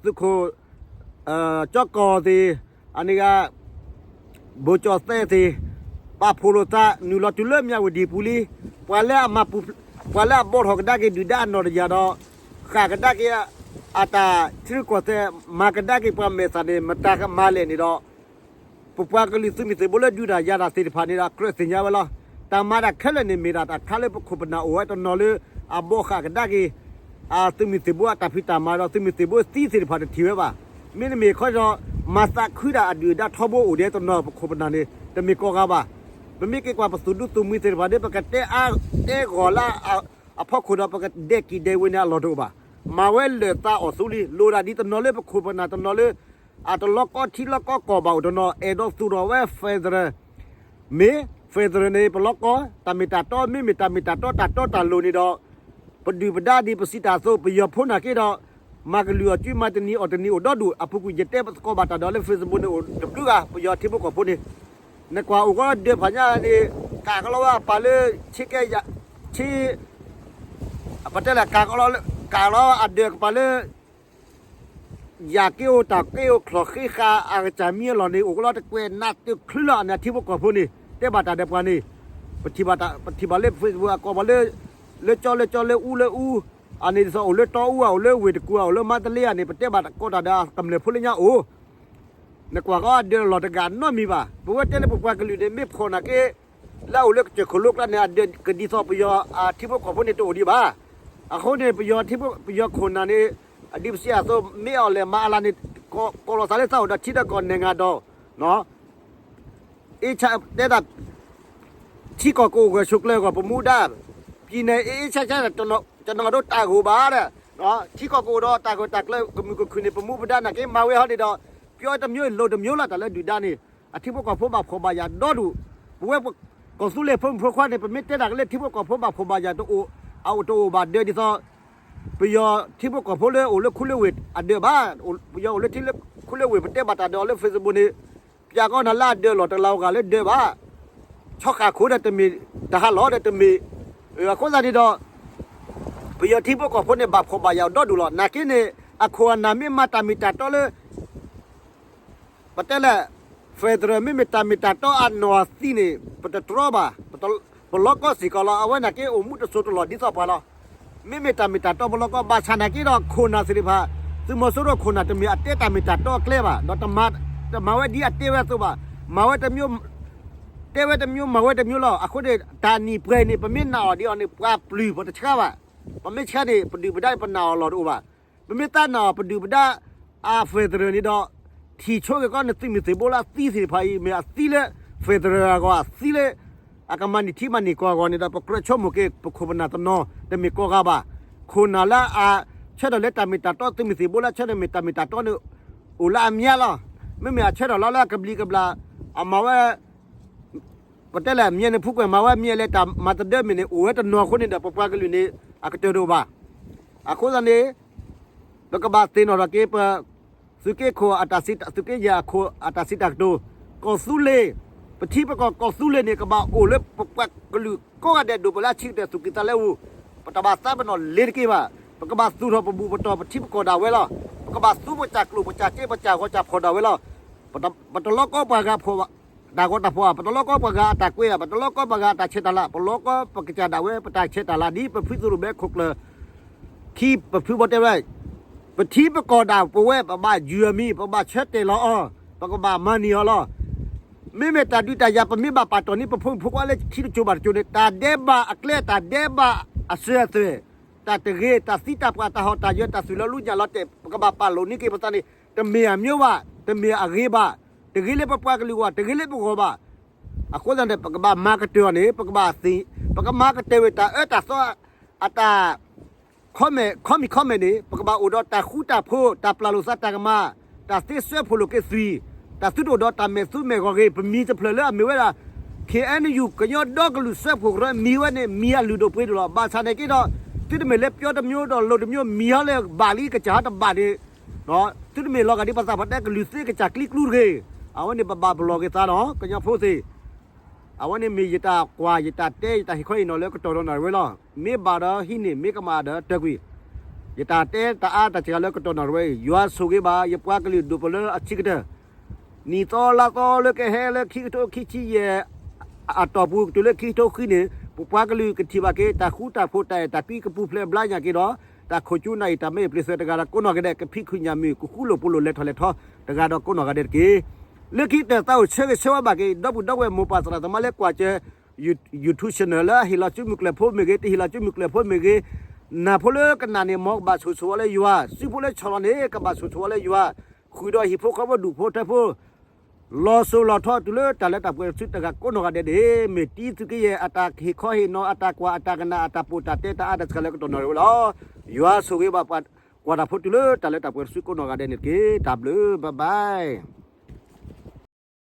သုးခိၣ် ကၠီကီၢ်သ့ၣ် အန့ၣ်ဂ့ၤ ဘိၣ်ကၠီၣ်သဲသ့ၣ် ပာ်ဖှိၣ်လိာ်သး နုာ်လီၤတုၤလၢမၠးဝတံၣ်ပူၤလံ. ပှၤလၢအမၤပူၤ ပှၤလၢအဘီထီၣ်ကဒါက့ၤဒုၣ်ဒါအနီၢ်တယၢ်ဒီး ဃၣ်ကဒါက့ၤ အတၢ်ထံရူၢ်ကီၢ်သဲး မၤကဒါက့ၤပှၤမဲာ်သၣ်န့ၣ် မတၤကမၤလဲၣ်န့ၣ်ဒီး ပပှၤကလုာ်သုးမုၢ်သံၣ်ဘိလၢဒုးတၢ်ယၤတၢ်သ့ၣ်တဖၣ်န့ၣ်ဒီး ကြၢးသ့ၣ်ညါဝဲလီၤ. တၢ်မၤတၢ်ခဲလၢာ်န့ၣ် မ့ၢ်ဒၣ်တၢ်ခါလၢပခိၣ်ပနၢ်အိၣ်ဝဲတနီၤလၢ အဘီဃၣ်ကဒါက့ၤ အသုးမုၢ်သံၣ်ဘိအတၢ်ဖံးတၢ်မၤဒီး သုးမုၢ်သံၣ်ဘိသံသ့ၣ်တဖၣ်တထံၣ်ဝဲဘၣ်. မ့တမ့ၢ်ခီဒီး မၤသးခုဒၣ်အဒုၣ်အဒါထီဘိအိၣ်ဒံးတနီၤ ပခိၣ်ပနၢ်န့ၣ် တမ့ၢ်ကိးဂၤဘၣ်. ပမ့ၢ်က့ၤကွၢ်ပသုးဒူသုးမုၢ်သ့ၣ်တဖၣ်န့ၣ် ပကတဲအါတဲဂီၢ်လၢ အဖီခိၣ်ဒီး ပကဒဲးကံၣ်ဒဲးဝ့ၤန့ၣ်အလီၢ်တအိၣ်ဘၣ်. မၤဝဲလၢာ်သးအီၣ်သူလံ လိၣ်ဒၣ်ဒ်တနီၤလၢပခိၣ်ပနၢ်တနီၤလၢ အတလီၤကီထံလီၤကီကီၢ်ဘၣ်အိၣ်တနီၤ အဲၣ်ဒိးသူၣ်ထီၣ်ဝဲ federal မ့ၢ် federal န့ၣ် ပလီၤကီ တၢ်မ့ၢ်တၢ်တီ မ့မ့ၢ်တၢ်မ့ၢ်တၢ်တီ တၢ်တီတၢ်လိၤန့ၣ်ဒီး ပဒုၣ်ပဒါဒ်ပစံးတၢ်အသိး ပယီၤဖိနာ်က့ဒီး မၤကလုၢ်အီၣ်ကု မၤတနံၤအီၣ်တနံၤအိၣ်ဒီဒူၣ် အပူၤကွံာ်ယတဲသကိးဘၣ်တၢ်ဒီး လၢ Facebook န့ၣ်အိၣ်တဘျုးဂၤ ပယီၤထံဖိကီၢ်ဖိန့ၣ် နကွၢ်အိၣ်ကီဒၢးဖးညါန့ၣ် ကးကလီဝဲအပၢ်လၢ ဆ့ကဲယၤ ဆ့ ပတဲလဲၣ် ကးကလီ ကးလီအဒၢးကပၤလၢ ယၤက့အိၣ်တၢ်က့အိၣ်ချီၣ်ဃ့ဃာ်အကစၢ်မံအလီၢ်န့ၣ် အိၣ်ကလီတကွဲးနးတချုးလီၤန့ၣ် အထံဖိကီၢ်ဖိန့ၣ် တဲဘၣ်တၢ်ဒီးပှၤန့ၣ် ပထံၣ်ဘၣ်လၢ Facebook အကိးပှၤလၢ လၢကၠီလၢကၠီလၢအူလၢအူ အန့ၣ်ဒ်သိးအိၣ်လၢတီအူဧါ အိၣ်လၢဝ့ၢ်တကူၣ်ဧါ အိၣ်လၢမါတလ့ဧါန့ၣ် ပတဲဘၣ်ကိးတၢ်ဒီးကမျၢၢ်ဖိလၢညါအိၣ် နကွၢ်ကီအဒၢးလီၢ်တဂၤနီတမံၤဘၣ်. ပဝဲတဲလၢပပှၤကလုာ်န့ၣ် မ့ၢ်ဖီၣ်နာ်က့ လၢအအိၣ်လၢကစၢၢ်ခိၣ်လိကျါန့ၣ် အဒၢးကဒ်သိးပယီၤအထံဖိကီၢ်ဖိန့ၣ်တအိၣ်ဒံးဘၣ်. အဃိန့ၣ် ပယီၤထံဖိ ပယီၤခိၣ်နၢ်န့ၣ် အဒ်ပစံးအသိး မ့ၢ်အီၣ်လဲၣ်မၤအလၤန့ၣ် ကိးလီၤသးလၢသးအိၣ်ဒီးထံဒီးကီၢ်နဲၣ်ငါဒီး အ့ၣ်ဆၣ်တဲဒၣ် ထံကီၢ်ကအိၣ်ဂၢၢ်ဆိးကျၢၤအဂီၢ် ပမူဒါ ပံၤနဲၣ်အ့ၣ်အ့ၣ်ဆၣ်ဆၣ် တနီၤဒိတၢ်ဂိၢ်ဘၣ်ဒီး ထံကီၢ်ကအိၣ်ဒီးတၢ်ဂိၢ်တၢ်ကျၢၤကမုာ်ကခုၣ်န့ၣ် ပမူပဒါနာ်က့ မၤဝဲဟီန့ၣ်ဒီး ပယီၤတမျိုး လိၤတမျိုးလီၤ တၢ်လၢဒုၣ်ဒါန့ၣ် အထံဖိကီၢ်ဖိဘၣ်ဖှီၣ်ဘၣ်ယာ်ဒီဒူၣ် ပဝဲကီၢ်သူလ့ၤဖိမုၣ်ဖိခွါန့ၣ် ပမ့ၢ်တဲတၢ်ကလၢထံဖိကီၢ်ဖိဘၣ်ဖှီၣ်ဘၣ်ယာ်တအိၣ် အအိၣ်တအိၣ်ဘၣ်ဒၢးဒ်သိး ပယီၤထံဖိကီၢ်ဖိလၢအိၣ်လၢခူလၢဝ့ၢ်အဒၢးဘၣ်. ပယီၤအိၣ်လၢထံလၢခူလၢဝ့ၢ် ပတဲဘၣ်တၢ်ဒီးအီၤလၢ Facebook န့ၣ် ပျၢ်ကီနၤလၢအဒၢးလီၢ်တလၤဧိၤဂၤလၢဒၢးဘၣ်. ဆီၣ်ဃာ်ခိၣ်ဒီးတမ့ၢ် တဟးလီၤဒီးတမ့ၢ် အဃိသတးန့ၣ်ဒီး ပယီၤထံဖိကီၢ်ဖိန့ၣ် ဘၣ်ဖှီၣ်ဘၣ်ယာ်ဒီဒူၣ်လီၤ. နာ်က့န့ၣ် အခိၣ်အနၢ်မ့ၢ်မၤတၢ်မ့ၢ်တၢ်တီလၢ ပတဲလဲၣ် federal မ့မ့ၢ်တၢ်မ့ၢ်တၢ်တီအနီၢ်အသံန့ၣ် ပတတြီဘၣ်, ပလီၤကီစ့ၢ်ကီးလီၤ. အဝဲနာ်က့အိၣ်မူတစိၤတလီၢ်ဒ်သိးပှၤလီၤ. မ့မ့ၢ်တၢ်မ့ၢ်တၢ်တီပလီၤကီ ဘၣ်ဆၣ်နာ်က့ဒီး ခိၣ်နၢ်သ့ၣ်တဖၣ် သုးမီၤစိရိၤခိၣ်နၢ်တမ့ၢ်အတဲတၢ်မ့ၢ်တၢ်တီအကျဲဘၣ်, ဒီးတမၤဝဲဒ်အတဲဝဲအသိးဘၣ်. မၤဝဲတမျိုး တဲဝဲတမျိုး မၤဝဲတမျိုးလီၤ. အဃိန့ၣ် တၢ်နံၣ်ပှဲၤန့ၣ် ပမ့ၢ်နာ်အီၤဒ်အီၤန့ၣ် ပှၤပျုၢ်ပတဆှါဘၣ်. ပမ့ၢ်ဆှါန့ၣ် ပဒုၣ်ပဒါပနာ်အီၤလီၢ်တအိၣ်ဘၣ်. ပမ့ၢ်သးနာ်အီၤ ပဒုၣ်ပဒါအ federal န့ၣ်ဒီး ထံၣ်ဆိက့ၤကီးနသုးမုၢ်သံၣ်ဘိလၢအသံသ့ၣ်တဖၣ်အံၤ မ့ၢ်အသံလၢ federal အဂီၢ် အသံလၢ အကမၤန့ၢ်ထံမၤန့ၢ်ကီၢ်အဂီၢ်န့ၣ်ဒီး ပကြၢးဆိကမိၣ်က့ၤ ပခိၣ်ပနၢ်တနီၤ တမ့ၢ်ကိးဂၤဘၣ်. ခိၣ်နၢ်လၢအဆၢထၢၣ်လၢတၢ်မ့ၢ်တၢ်တီ သုးမုၢ်သံၣ်ဘိလၢအဆၢထၢၣ်မ့ၢ်တၢ်မ့ၢ်တၢ်တီန့ၣ် အိၣ်လၢအမျါလီၤ. မ့မ့ၢ်အဆၢထၢၣ်လီၤလၢအကဘျံးကဘျၣ် အမၤဝဲ ပတဲလဲၣ် မ့ၢ်န့ၣ်ဖုကွဲၢ်မၤဝဲမ့ၢ်လဲၣ် တၢ်မၤတဒၢမ့ၢ်န့ၣ် အိၣ်ဝဲတနီၤအဃိန့ၣ်ဒီး ပပှၤကလုာ်န့ၣ် အကတၢၢ်တအိၣ်ဘၣ်. အဃိသတးန့ၣ် ပကဘၣ်သ့ၣ်နီၣ်ထီၣ်က့ၤပ သုးက့ခိၣ်အတၢ်စံး သုးက့ယဲၢ်အခိၣ်အတၢ်စံးတၢ်ကတိၤ ကီၢ်သူလ့ၤ ပထံပကီၢ်ကီၢ်သူလ့ၤန့ၣ် ကဘၣ်အိၣ်လၢပပှၤကလုာ်ကိးဂၤဒဲး ဒိၣ်ပလၢအဆံးကတၢၢ်သူၣ်ကံၢ်သးလဲပူၤ ပတဘၣ်သးပ့ၤနီၣ်လ့ၤတက့ၢ်ဘၣ်. ပကဘၣ်သူၣ်ထီၣ်ပဘူၣ်ပတီၢ်ပထံပကီၢ်ဒၣ်ဝဲလီၤ. ပကဘၣ်သူပကစၢ်ကျိၣ်ပကစၢ်စ့ပကစၢ်ဂီၤစၢ်ဖီၣ်ဒၣ်ဝဲလီၤ. ပတ ပတလီကီပှၤဂၤဖီၣ် တၢ်ဂီၤတၢ်ဖီၣ်ဘၣ်, ပတလီကီပှၤဂၤအတၢ်ကွဲးဘၣ်, ပတလီကီပှၤဂၤအတၢ်ဆဲးတၢ်လၤ, ပလီကီပကစၢ်ဒၣ်ဝဲ ပတၢ်ဆဲးတၢ်လၤ ဒ်ပဖုသုးရိၣ်ဘဲခိၣ်ကျၢၢ် ခံပဖုဘီတဲဝဲ ပထံပကီၢ်ဒၣ်ပဝဲ ပဘၣ်ယုၢ်အမံၤ, ပဘၣ်ဆၢတဲာ်လီၤအီၤ ပကဘၣ်မၤန့ၢ်အီၤလီၤ. မ့မ့ၢ်တၢ်ဒုးတၢ်ယၤ ပမ့ၢ်ဘၣ်ပာ်တီၢ်န့ၢ်ပဖိမုၣ်ဖိခွါလၢခံတစိၤဘၣ်တစိၤန့ၣ် တၢ်ဒဲးဘးအကျဲ တၢ်ဒဲးဘးအစၢၤအသွဲၣ်, တၢ်တဂ့ၤ တၢ်သံတၢ်ပှၢ် တၢ်ဟီၣ်တၢ်ယၢၤ တၢ်သူၣ်လီၤလူညၣ်လီၤတဲာ် ပကဘၣ်ပာ်လိာ်န့ၢ်က့ၤပသးန့ၣ် တမ့ၢ်အမျိုးဘၣ်, တမ့ၢ်အဂ့ၤဘၣ်, တဂ့ၤလၢပပှၤကလုာ်အဂီၢ် တဂ့ၤလၢပဂီၢ်ဘၣ်. အဃိသတးန့ၣ် ပကဘၣ်မၤကတၢၢ်အီၤန့ၣ် ပကဘၣ်သ့, ပကမၤကတၢၢ်ဝဲတၢ်အၢတၢ်သီ အတၢ် ခီမ့ၢ်ခီမ့ၢ်န့ၣ် ပကဘၣ်အိၣ်ဒီးတၢ်ဃူတၢ်ဖိး တၢ်ပျၢ်လိာ်သးတၢ်ကမၣ်, တၢ်သ့စၢဖှိၣ်လိာ်က့ၤသွံၣ်, တၢ်သုတအိၣ်ဒီးတၢ်မဲာ်သူမဲာ်ဂီၤဂ့ၤ, ပမံၤတဖျၢၣ်လၢအမ့ၢ်ဝဲဒၣ် ခ့ၣ်အဲၣ်ယူၣ် ကညီဒီကလုာ်စၢဖှိၣ်ကရၢ မံၤဝဲန့ၣ် မံၤအလုၢ်ဒိၣ်ပှ့ၤဒိၣ်လီၤ. ဘၣ်ဆၣ်န့ၣ်က့ဒီး သုတမ့ၢ်လၢပျီတမျိုးဒီး လိၤတမျိုး မံၤဟီလၢဘၣ်လံ ကစၢ်ဟီတဘၣ်န့ၣ်, သုတမ့ၢ်လီၤဂာ်ဒ်ပသးပှၢ်တဲ ကလုၢ်သ့ကစၢ်ကျံကျူတဂ့ၤ. အဝဲန့ၣ် ပဘၣ်ပလီၢ်က့ၤသးနီၤ ကညီဖိသ့ၣ်. အဝဲန့ၣ်မ့ၢ်ယတၢ်ကွၢ် ယတၢ်တဲ ယတၢ်ဟ့ၣ်ခီဟ့ၣ်နီၤလၢကတီၢ်ဒီးနီၢ်ဝဲလီၤ. မ့ၢ်ဘၣ်ဒီးဟံးန့ၢ် မ့ၢ်ကမၣ်ဒီးတၢၢ်ကွံာ်. ယတၢ်တဲတၢ်အါတၢ်စှၤလၢကတီၢ်နီၢ်ဝဲ ယွၤဆိၣ်ဂ့ၤဘၣ် ယပှၤကလုာ်ဒိၣ်ပလၢအဆံးကတၢၢ် နံၣ်သီလါသီလၢကဟဲလၢခံကထိခံဆံယဲၢ် အတီၢ်ပူၤတုၤလၢခံကထိဃုန့ၣ် ပပှၤကလုာ်ကထံၣ်ဘၣ်က့ၤ တၢ်ဃူတၢ်ဖိး တၢ်အဲၣ်တၢ်ကွံ ကပူၤဖျဲးဘျါညါက့ၤဒီး တၢ်ခိၣ်ကၠူနၢ်အံၤ တၢ်မ့ၢ်ပျံၤသွဲၣ်တဂၤဒီးကိးနီၢ်ဂၤဒဲး ကဖံးခုၣ်ညၣ်မုၢ် ကဃူလိာ်ဖိးလိာ် လဲၤထီၣ်လဲၤထီတဂၤဒီးကိးနီၢ်ဂၤဒဲးတက့ၢ်. လၢခံကတၢၢ်သးအိၣ်ဆၢဂ့ၤဆၢဝါဘၣ်က့ၤ ဒီပုၢ်ဒီဝဲၢ်မိၢ်ပၢ်သရၣ်သမါလၢကွၢ်စၢၤ YouTube channel လၢအဟ့ၣ်လီၤစုမုၢ်ကျၢၢ်ဖိမ့ၢ်ဂ့ၤ တဟ့ၣ်လီၤစုမုၢ်ကျၢၢ်ဖိမ့ၢ်ဂ့ၤ, နာ်ဖိလၢကနၣ်န့ၣ် မ်ကဘၣ်ဆိၣ်ဂ့ၤဆိၣ်ဝါလၢယွၤ, စုဖိလၢဆီၣ်လီၤန့ၣ် ကဘၣ်ဆိၣ်ဂ့ၤဆိၣ်ဝါလၢယွၤ, ဃုာ်ဒီးဟံၣ်ဖိဃီဖိဒူၣ်ဖိထၢဖိ လီၤစိၤလီၤထီတုၤလၢတၢ်လၢတၢ်ပှဲၤတစုတဂၤကိးနီၢ်ဂၤဒဲးန့ၣ် မ့ၢ်တံၤသုးက့ယဲၢ် အတၢ်ဟ့ၣ်ခီဟ့ၣ်နီၤ အတၢ်ကွၢ် အတၢ်ကနၣ် အတၢ်ပိာ်တၢ်တဲတၢ်အါတၢ်စှၤလၢကတီၢ်နီၢ်ဝဲလီၤ. ယွၤဆိၣ်ဂ့ၤဘၣ်ပှၤကွၢ်တၢ်ဖိတုၤလၢတၢ်လၢတၢ်ပှဲၤတစုကိးနီၢ်ဂၤဒဲးန့ၣ်တက့ၢ်. တၢ်ဘျုး bye bye.